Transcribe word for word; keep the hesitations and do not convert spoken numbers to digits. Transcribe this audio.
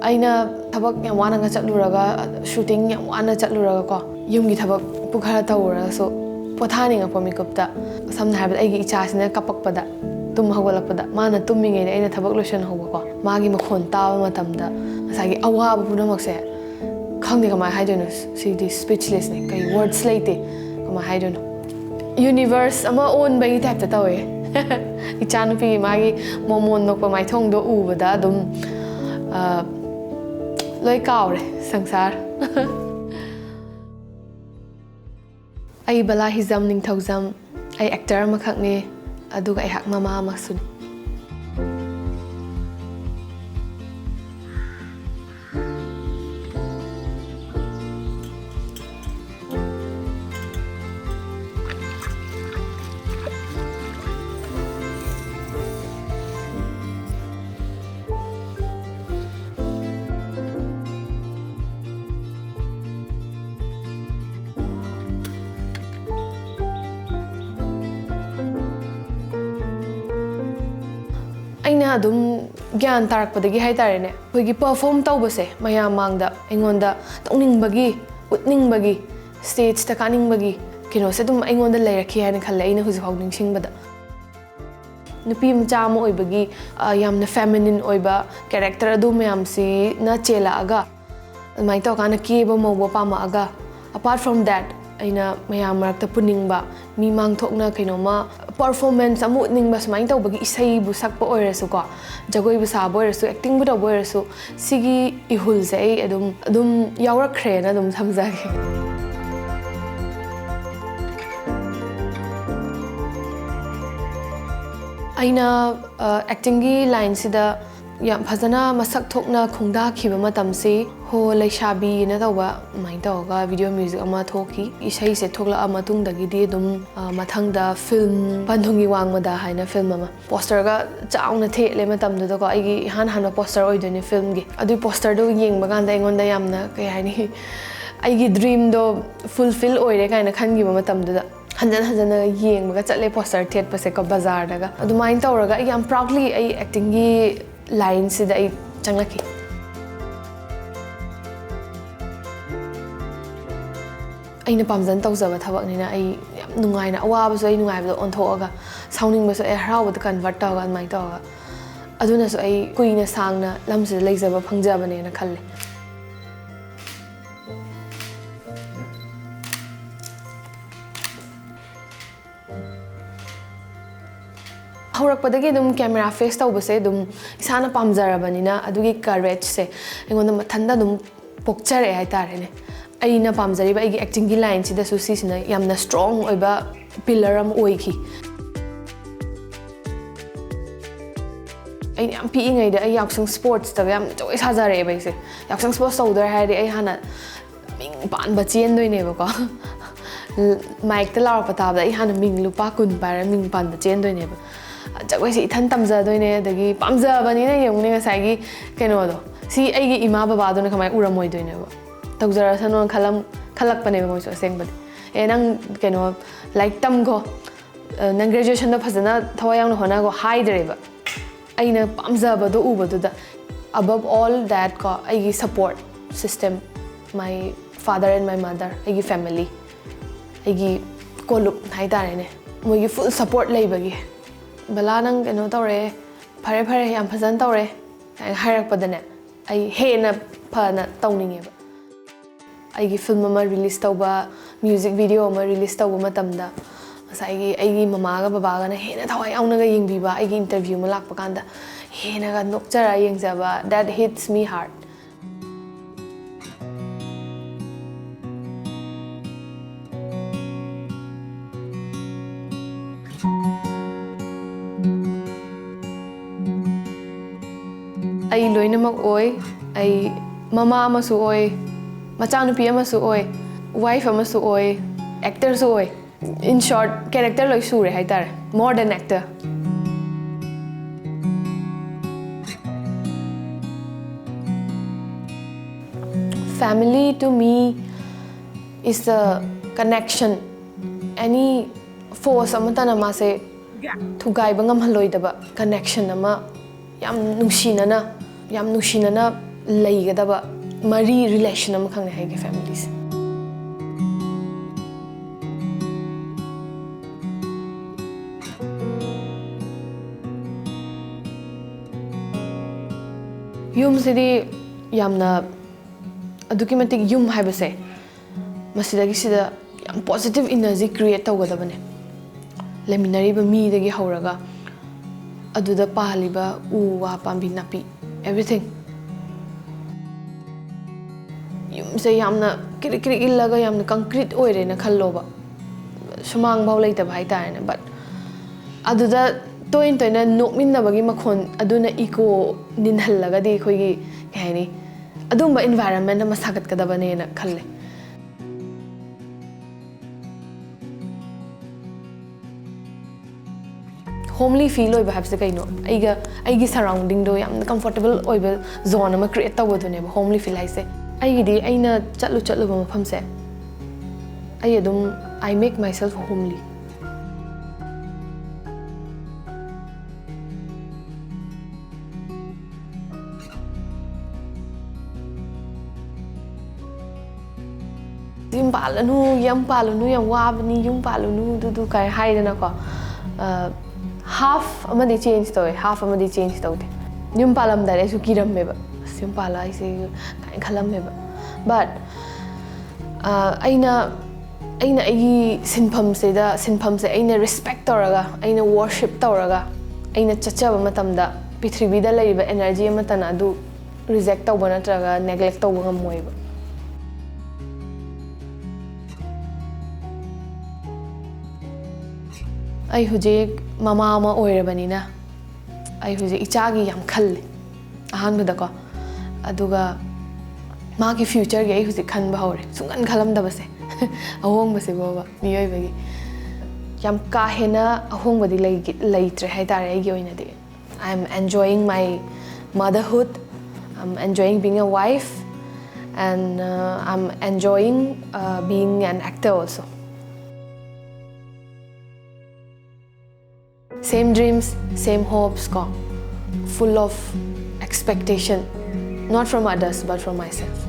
ꯑꯩꯅ ꯊꯕꯛ ꯌꯥꯝ ꯋꯥꯅꯒ ꯆꯠꯂꯨꯔꯒ, ꯁꯨꯇꯤꯡ ꯌꯥꯝ ꯋꯥꯅ ꯆꯠꯂꯨꯔꯒꯀꯣ, ꯌꯨꯝꯒꯤ ꯊꯕꯛꯄꯨ ꯈꯔ ꯇꯧꯔꯨꯔꯒꯁꯨ, ꯄꯣꯊꯥꯅꯤꯡꯉꯛꯄ ꯃꯤꯀꯨꯞꯇ, ꯁꯝꯅ ꯍꯥꯏꯔꯕꯗ ꯑꯩꯒꯤ ꯏꯆꯥꯁꯤꯅ ꯀꯞꯄꯛꯄꯗ, ꯇꯨꯝ ꯍꯧꯒꯠꯂꯛꯄꯗ, ꯃꯥꯅ ꯇꯨꯝꯃꯤꯉꯩꯗ ꯑꯩꯅ ꯊꯕꯛ ꯂꯣꯏꯁꯤꯟꯍꯧꯕꯀꯣ, ꯃꯥꯒꯤ ꯃꯈꯣꯟ ꯇꯥꯕ ꯃꯇꯝꯗ ꯉꯁꯥꯏꯒꯤ ꯑꯋꯥꯕ ꯄꯨꯝꯅꯃꯛꯁꯦ, ꯈꯪꯗꯦ ꯀꯃꯥꯏꯅ ꯍꯥꯏꯗꯣꯏꯅꯣ, ꯁꯤꯗꯤ speechlessꯅꯦ, ꯀꯩ words ꯂꯩꯇꯦ, ꯀꯃꯥꯏꯅ ꯍꯥꯏꯗꯣꯏꯅꯣ꯫ Universe ꯑꯃ ꯑꯣꯟꯕꯒꯤ typeꯇ ꯇꯧꯋꯦ꯫ ꯏꯆꯥꯅꯨꯄꯤꯒꯤ ꯃꯥꯒꯤ ꯃꯣꯃꯣꯟ ꯅꯣꯛꯄ ꯃꯥꯏꯊꯣꯡꯗꯣ ꯎꯕꯗ ꯑꯗꯨꯝ, ꯑ, ꯂꯣꯏ ꯀꯥꯎꯔꯦ ꯁꯪꯁꯥꯔ꯫ ꯑꯩ ꯕꯂꯥ ꯍꯤꯖꯝ ꯅꯤꯡꯊꯧꯖꯝ, ꯑꯩ actor ꯑꯃꯈꯛꯅꯤ, ꯑꯗꯨꯒ ꯑꯩꯍꯥꯛ ꯃꯃꯥ ꯑꯃꯁꯨꯅꯤ꯫ ꯑꯩꯅ ꯑꯗꯨꯝ ꯒ꯭ꯌꯥꯟ ꯇꯥꯔꯛꯄꯗꯒꯤ ꯍꯥꯏꯇꯥꯔꯦꯅꯦ, ꯑꯩꯈꯣꯏꯒꯤ perform ꯇꯧꯕꯁꯦ ꯃꯌꯥꯝ ꯃꯥꯡꯗ ꯑꯩꯉꯣꯟꯗ ꯇꯧꯅꯤꯡꯕꯒꯤ, ꯎꯠꯅꯤꯡꯕꯒꯤ, stageꯇ ꯀꯥꯅꯤꯡꯕꯒꯤ ꯀꯩꯅꯣꯁꯦ ꯑꯗꯨꯝ ꯑꯩꯉꯣꯟꯗ ꯂꯩꯔꯛꯈꯤ ꯍꯥꯏꯅ ꯈꯜꯂꯦ, ꯑꯩꯅ ꯍꯧꯖꯤꯛꯐꯥꯎ ꯅꯤꯡꯁꯤꯡꯕꯗ꯫ ꯅꯨꯄꯤ ꯃꯆꯥ ꯑꯃ ꯑꯣꯏꯕꯒꯤ, ꯑ, ꯌꯥꯝꯅ feminine ꯑꯣꯏꯕ character ꯑꯗꯨ ꯃꯌꯥꯝꯁꯤꯅ ꯆꯦꯜꯂꯛꯑꯒ, ꯑꯗꯨꯃꯥꯏꯅ ꯇꯧꯔꯀꯥꯟꯗ ꯀꯦꯕ ꯃꯧꯕ ꯄꯥꯝꯃꯛꯑꯒ, apart from that, ꯑꯩꯅ ꯃꯌꯥꯝ ꯃꯔꯛꯇ ꯄꯨꯅꯤꯡꯕ, ꯃꯤ ꯃꯥꯡ ꯊꯣꯛꯅ ꯀꯩꯅꯣꯝꯃ performance ꯑꯃ ꯎꯠꯅꯤꯡꯕ, ꯁꯨꯃꯥꯏꯅ ꯇꯧꯕꯒꯤ ꯏꯁꯩꯕꯨ ꯁꯛꯄ ꯑꯣꯏꯔꯁꯨꯀꯣ, ꯖꯒꯣꯏꯕꯨ ꯁꯥꯕ ꯑꯣꯏꯔꯁꯨ, actingꯕꯨ ꯇꯧꯕ ꯑꯣꯏꯔꯁꯨ, ꯁꯤꯒꯤ ꯏꯍꯨꯜꯁꯦ ꯑꯩ ꯑꯗꯨꯝ, ꯑꯗꯨꯝ ꯌꯥꯎꯔꯛꯈ꯭ꯔꯦꯅ ꯑꯗꯨꯝ ꯊꯝꯖꯒꯦ꯫ ꯑꯩꯅ, ꯑ, actingꯒꯤ lineꯁꯤꯗ ꯌꯥꯝ ꯐꯖꯅ ꯃꯁꯛ ꯊꯣꯛꯅ ꯈꯣꯡꯗꯥꯈꯤꯕ ꯃꯇꯝꯁꯤ ꯍꯣ ꯂꯩꯁꯥꯕꯤꯅ ꯇꯧꯕ, ꯑꯗꯨꯃꯥꯏꯅ ꯇꯧꯔꯒ video music ꯑꯃ ꯊꯣꯛꯈꯤ꯫ ꯏꯁꯩꯁꯦ ꯊꯣꯛꯂꯛꯑ ꯃꯇꯨꯡꯗꯒꯤꯗꯤ ꯑꯗꯨꯝ, ꯑ, ꯃꯊꯪꯗ film ꯄꯟꯊꯨꯡꯒꯤ ꯋꯥꯡꯃꯗ ꯍꯥꯏꯅ film ꯑꯃ, posterꯒ ꯆꯥꯎꯅ ꯊꯦꯠꯂꯦ ꯃꯇꯝꯗꯨꯗꯀꯣ, ꯑꯩꯒꯤ ꯏꯍꯥꯟ ꯍꯥꯟꯕ poster ꯑꯣꯏꯗꯣꯏꯅꯦ filmꯒꯤ꯫ ꯑꯗꯨꯒꯤ posterꯗꯨ ꯌꯦꯡꯕ ꯀꯥꯟꯗ ꯑꯩꯉꯣꯟꯗ ꯌꯥꯝꯅ, ꯀꯩ ꯍꯥꯏꯅꯤ, ꯑꯩꯒꯤ dreamꯗꯣ fulfill ꯑꯣꯏꯔꯦ ꯀꯥꯏꯅ ꯈꯟꯈꯤꯕ ꯃꯇꯝꯗꯨꯗ꯫ ꯍꯟꯖꯟ ꯍꯟꯖꯟꯅ ꯌꯦꯡꯕꯒ ꯆꯠꯂꯦ ꯄꯣꯁꯇꯔ ꯊꯦꯠꯄꯁꯦꯀꯣ ꯕꯖꯥꯔꯗꯒ꯫ ꯑꯗꯨꯃꯥꯏꯅ ꯇꯧꯔꯒ ꯑꯩ ꯌꯥꯝ ꯄ꯭ꯔꯥꯎꯗꯂꯤ ꯑꯩ ꯑꯦꯛꯇꯤꯡꯒꯤ ꯂꯥꯏꯟꯁꯤꯗ ꯑꯩ ꯆꯪꯂꯛꯈꯤ꯫ ꯑꯩꯅ ꯄꯥꯝꯖꯅ ꯇꯧꯖꯕ ꯊꯕꯛꯅꯤꯅ ꯑꯩ ꯌꯥꯝ ꯅꯨꯡꯉꯥꯏꯅ, ꯑꯋꯥꯕꯁꯨ ꯑꯩ ꯅꯨꯡꯉꯥꯏꯕꯗ ꯑꯣꯟꯊꯣꯛꯑꯒ, ꯁꯥꯎꯅꯤꯡꯕꯁꯨ ꯑꯩ ꯍꯔꯥꯎꯕꯗ ꯀꯟꯚꯔꯠ ꯇꯧꯔꯒ, ꯑꯗꯨꯃꯥꯏꯅ ꯇꯧꯔꯒ, ꯑꯗꯨꯅꯁꯨ ꯑꯩ ꯀꯨꯏꯅ ꯁꯥꯡꯅ ꯂꯝꯁꯤꯗ ꯂꯩꯖꯕ ꯐꯪꯖꯕꯅꯦꯅ ꯈꯜꯂꯦ꯫ ꯍꯧꯔꯛꯄꯗꯒꯤ ꯑꯗꯨꯝ ꯀꯦꯃꯦꯔꯥ ꯐꯦꯁ ꯇꯧꯕꯁꯦ ꯑꯗꯨꯝ ꯏꯁꯥꯅ ꯄꯥꯝꯖꯔꯕꯅꯤꯅ, ꯑꯗꯨꯒꯤ ꯀꯔꯦꯖꯁꯦ ꯑꯩꯉꯣꯟꯗ ꯃꯊꯟꯇ ꯑꯗꯨꯝ ꯄꯣꯛꯆꯔꯛꯑꯦ ꯍꯥꯏꯇꯥꯔꯦꯅꯦ꯫ ꯑꯩꯅ ꯄꯥꯝꯖꯔꯤꯕ ꯑꯩꯒꯤ ꯑꯦꯛꯇꯤꯡꯒꯤ ꯂꯥꯏꯟꯁꯤꯗꯁꯨ ꯁꯤꯁꯤꯅ ꯌꯥꯝꯅ ꯁ꯭ꯇꯔꯣꯡ ꯑꯣꯏꯕ ꯄꯤꯂꯔ ꯑꯃ ꯑꯣꯏꯈꯤ꯫ ꯑꯩꯅ ꯌꯥꯝ ꯄꯤꯛꯏꯉꯩꯗ ꯑꯩ ꯌꯥꯎꯁꯪ ꯁ꯭ꯄꯣꯔꯠꯁꯇꯒ ꯌꯥꯝ ꯖꯒꯣꯏ ꯁꯥꯖꯔꯛꯑꯦꯕ ꯑꯩꯁꯦ꯫ ꯌꯥꯎꯁꯪ ꯁ꯭ꯄꯣꯔꯠꯁ ꯇꯧꯗꯣꯔꯦ ꯍꯥꯏꯔꯗꯤ ꯑꯩ ꯍꯥꯟꯅ ꯃꯤꯡ ꯄꯥꯟꯕ ꯆꯦꯟꯗꯣꯏꯅꯦꯕꯀꯣ꯫ ꯃꯥꯏꯛꯇ ꯂꯥꯎꯔꯛꯄ ꯇꯥꯕꯗ ꯑꯩ ꯍꯥꯟꯅ ꯃꯤꯡ ꯂꯨꯄꯥ ꯀꯨꯟ ꯄꯥꯏꯔꯒ ꯃꯤꯡ ꯄꯥꯟꯕ ꯆꯦꯟꯗꯣꯏꯅꯦꯕ꯫ ꯖꯒꯣꯏꯁꯦ ꯏꯊꯟ ꯇꯝꯖꯗꯣꯏꯅꯦ, ꯑꯗꯒꯤ ꯄꯥꯝꯖꯕꯅꯤꯅ ꯌꯦꯡꯉꯨꯅꯦ ꯉꯁꯥꯏꯒꯤ ꯀꯩꯅꯣꯗꯣ꯫ ꯁꯤ ꯑꯩꯒꯤ ꯏꯃꯥ ꯕꯕꯥꯗꯨꯅ ꯀꯃꯥꯏꯅ ꯎꯔꯝꯃꯣꯏꯗꯣꯏꯅꯣꯕ? ꯇꯧꯖꯔꯁꯅꯨꯅ ꯈꯜꯂꯝ-, ꯈꯜꯂꯛꯄꯅꯦꯕ ꯃꯣꯏꯁꯨ ꯑꯁꯦꯡꯕꯗꯤ꯫ "ꯑꯦ, ꯅꯪ ꯀꯩꯅꯣ ꯂꯥꯏꯔꯤꯛ ꯇꯝꯈꯣ, ꯑ, ꯅꯪ ꯒ꯭ꯔꯦꯖꯨꯑꯦꯁꯟꯗ ꯐꯖꯅ ꯊꯋꯥꯏ ꯌꯥꯎꯅ ꯍꯣꯠꯅꯈꯣ" ꯍꯥꯏꯗ꯭ꯔꯦꯕ꯫ ꯑꯩꯅ ꯄꯥꯝꯖꯕꯗꯣ ꯎꯕꯗꯨꯗ, above all that ꯀꯣ, ꯑꯩꯒꯤ support system, my father and my mother, ꯑꯩꯒꯤ family, ꯑꯩꯒꯤ ꯀꯣꯂꯨꯞ ꯍꯥꯏꯇꯥꯔꯦꯅꯦ, ꯃꯣꯏꯒꯤ full support ꯂꯩꯕꯒꯤ, "ꯕꯂꯥ, ꯅꯪ ꯀꯩꯅꯣ ꯇꯧꯔꯦ, ꯐꯔꯦ ꯐꯔꯦ, ꯌꯥꯝ ꯐꯖꯅ ꯇꯧꯔꯦ" ꯍꯥꯏꯅ ꯍꯥꯏꯔꯛꯄꯗꯅꯦ, ꯑꯩ ꯍꯦꯟꯅ ꯐꯅ ꯇꯧꯅꯤꯡꯉꯦꯕ꯫ ꯑꯩꯒꯤ ꯐꯤꯂꯝ ꯑꯃ ꯔꯤꯂꯤꯁ ꯇꯧꯕ, ꯃ꯭ꯌꯨꯖꯤꯛ ꯚꯤꯗꯤꯑꯣ ꯑꯃ ꯔꯤꯂꯤꯁ ꯇꯧꯕ ꯃꯇꯝꯗ, ꯉꯁꯥꯏꯒꯤ ꯑꯩꯒꯤ ꯃꯃꯥꯒ ꯕꯕꯥꯒꯅ ꯍꯦꯟꯅ ꯊꯋꯥꯏ ꯌꯥꯎꯅꯒ ꯌꯦꯡꯕꯤꯕ, ꯑꯩꯒꯤ ꯏꯟꯇꯔꯚ꯭ꯌꯨ ꯑꯃ ꯂꯥꯛꯄ ꯀꯥꯟꯗ ꯍꯦꯟꯅꯒ ꯅꯣꯛꯆꯔ ꯌꯦꯡꯖꯕ, that hits me hard. ꯑꯩ ꯂꯣꯏꯅꯃꯛ ꯑꯣꯏ꯫ ꯑꯩ ꯃꯃꯥ ꯑꯃꯁꯨ ꯑꯣꯏ, ꯃꯆꯥꯅꯨꯄꯤ ꯑꯃꯁꯨ ꯑꯣꯏ, ꯋꯥꯏꯐ ꯑꯃꯁꯨ ꯑꯣꯏ, ꯑꯦꯛꯇꯔꯁꯨ ꯑꯣꯏ꯫ In short, ꯀꯦꯔꯦꯛꯇꯔ ꯂꯣꯏ ꯁꯨꯔꯦ ꯍꯥꯏꯇꯥꯔꯦ, more than actor. Family to me is the connection any force ꯑꯃꯠꯇꯅ ꯃꯥꯁꯦ ꯊꯨꯒꯥꯏꯕ ꯉꯝꯍꯜꯂꯣꯏꯗꯕ connection ꯑꯃ, ꯌꯥꯝ ꯅꯨꯡꯁꯤꯅꯅ, ꯌꯥꯝ ꯅꯨꯡꯁꯤꯅꯅ ꯂꯩꯒꯗꯕ ꯃꯔꯤ, relation ꯑꯃꯈꯛꯅꯦ ꯑꯩꯒꯤ family ꯁꯦ꯫ ꯌꯨꯝꯁꯤꯗꯤ ꯌꯥꯝꯅ, ꯑꯗꯨꯛꯀꯤ ꯃꯇꯤꯛ, ꯌꯨꯝ ꯍꯥꯏꯕꯁꯦ ꯃꯁꯤꯗꯒꯤ ꯁꯤꯗ ꯌꯥꯝ positive energy create ꯇꯧꯒꯗꯕꯅꯦ꯫ ꯂꯩꯃꯤꯟꯅꯔꯤꯕ ꯃꯤꯗꯒꯤ ꯍꯧꯔꯒ ꯑꯗꯨꯗ ꯄꯥꯜꯂꯤꯕ ꯎ ꯋꯥ, ꯄꯥꯝꯕꯤ ꯅꯥꯄꯤ, everything꯫ ꯌꯨꯝꯁꯦ ꯌꯥꯝꯅ ꯀ꯭ꯔꯤꯛ ꯀ꯭ꯔꯤꯛ ꯏꯜꯂꯒ ꯌꯥꯝꯅ concrete ꯑꯣꯏꯔꯦꯅ ꯈꯜꯂꯣꯕ, ꯁꯨꯃꯥꯡꯐꯥꯎ ꯂꯩꯇꯕ ꯍꯥꯏꯇꯥꯔꯦꯅꯦ꯫ But ꯑꯗꯨꯗ ꯇꯣꯏꯅ ꯇꯣꯏꯅ ꯅꯣꯛꯃꯤꯟꯅꯕꯒꯤ ꯃꯈꯣꯟ ꯑꯗꯨꯅ echo ꯅꯤꯟꯍꯜꯂꯒꯗꯤ ꯑꯩꯈꯣꯏꯒꯤ, ꯀꯩ ꯍꯥꯏꯅꯤ, ꯑꯗꯨꯝꯕ environment ꯑꯃ ꯁꯥꯒꯠꯀꯗꯕꯅꯦꯅ ꯈꯜꯂꯦ꯫ Homely feel ꯑꯣꯏꯕ ꯍꯥꯏꯕꯁꯦ ꯀꯩꯅꯣ? ꯑꯩꯒ, ꯑꯩꯒꯤ surrounding ꯗꯣ ꯌꯥꯝꯅ comfortable ꯑꯣꯏꯕ zone ꯑꯃ create ꯇꯧꯕꯗꯨꯅꯦꯕ homely feel ꯍꯥꯏꯁꯦ꯫ ꯑꯩꯒꯤꯗꯤ ꯑꯩꯅ ꯆꯠꯂꯨ ꯆꯠꯂꯨꯕ ꯃꯐꯝꯁꯦ, ꯑꯩ ꯑꯗꯨꯝ, I make myself homely꯫ ꯌꯨꯝ ꯄꯥꯜꯂꯅꯨ, ꯌꯨꯝ ꯄꯥꯜꯂꯨꯅꯨ, ꯌꯥꯝ ꯋꯥꯕꯅꯤ, ꯌꯨꯝ ꯄꯥꯜꯂꯨꯅꯨ, ꯑꯗꯨꯗꯨ ꯀꯥꯏ ꯍꯥꯏꯗꯅꯀꯣ꯫ ꯑ, half ꯑꯃꯗꯤ change ꯇꯧꯋꯦ, half ꯑꯃꯗꯤ change ꯇꯧꯗꯦ꯫ ꯌꯨꯝ ꯄꯥꯜꯂꯝꯗꯥꯏꯗ ꯑꯩꯁꯨ ꯀꯤꯔꯝꯃꯦꯕ, "ꯑꯁ, ꯌꯨꯝ ꯄꯥꯜꯂ ꯑꯩꯁꯦ," ꯀꯥꯏꯅ ꯈꯜꯂꯝꯃꯦꯕ꯫ But, ꯑ, ꯑꯩꯅ, ꯑꯩꯅ ꯑꯩꯒꯤ ꯁꯤꯟꯐꯝꯁꯤꯗ, ꯁꯤꯟꯐꯝꯁꯦ ꯑꯩꯅ respect ꯇꯧꯔꯒ, ꯑꯩꯅ worship ꯇꯧꯔꯒ, ꯑꯩꯅ ꯆꯠꯆꯕ ꯃꯇꯝꯗ ꯄ꯭ꯔꯤꯊꯤꯕꯤꯗ ꯂꯩꯔꯤꯕ energy ꯑꯃꯠꯇꯅ ꯑꯗꯨ reject ꯇꯧꯕ ꯅꯠꯇ꯭ꯔꯒ neglect ꯇꯧꯕ ꯉꯝꯃꯣꯏꯕ꯫ ꯑꯩ ꯍꯧꯖꯤꯛ ꯃꯃꯥ ꯑꯃ ꯑꯣꯏꯔꯕꯅꯤꯅ, ꯑꯩ ꯍꯧꯖꯤꯛ ꯏꯆꯥꯒꯤ ꯌꯥꯝ ꯈꯜꯂꯦ ꯑꯍꯥꯟꯕꯗꯀꯣ꯫ ꯑꯗꯨꯒ ꯃꯥꯒꯤ future ꯒꯤ ꯑꯩ ꯍꯧꯖꯤꯛ ꯈꯟꯕ ꯍꯧꯔꯦ, ꯁꯨꯡꯈꯟ ꯈꯜꯂꯝꯗꯕꯁꯦ꯫ ꯑꯍꯣꯡꯕꯁꯤꯕꯣꯕ ꯃꯤꯑꯣꯏꯕꯒꯤ꯫ ꯌꯥꯝ ꯀꯥ ꯍꯦꯟꯅ ꯑꯍꯣꯡꯕꯗꯤ ꯂꯩꯒꯤ-, ꯂꯩꯇ꯭ꯔꯦ ꯍꯥꯏꯇꯥꯔꯦ ꯑꯩꯒꯤ ꯑꯣꯏꯅꯗꯤ꯫ I'm enjoying my motherhood, I'm enjoying being a wife, and, uh, I'm enjoying, uh, being an actor also. Same dreams, same hopes ꯀꯣ, full of expectation, not from others but from myself.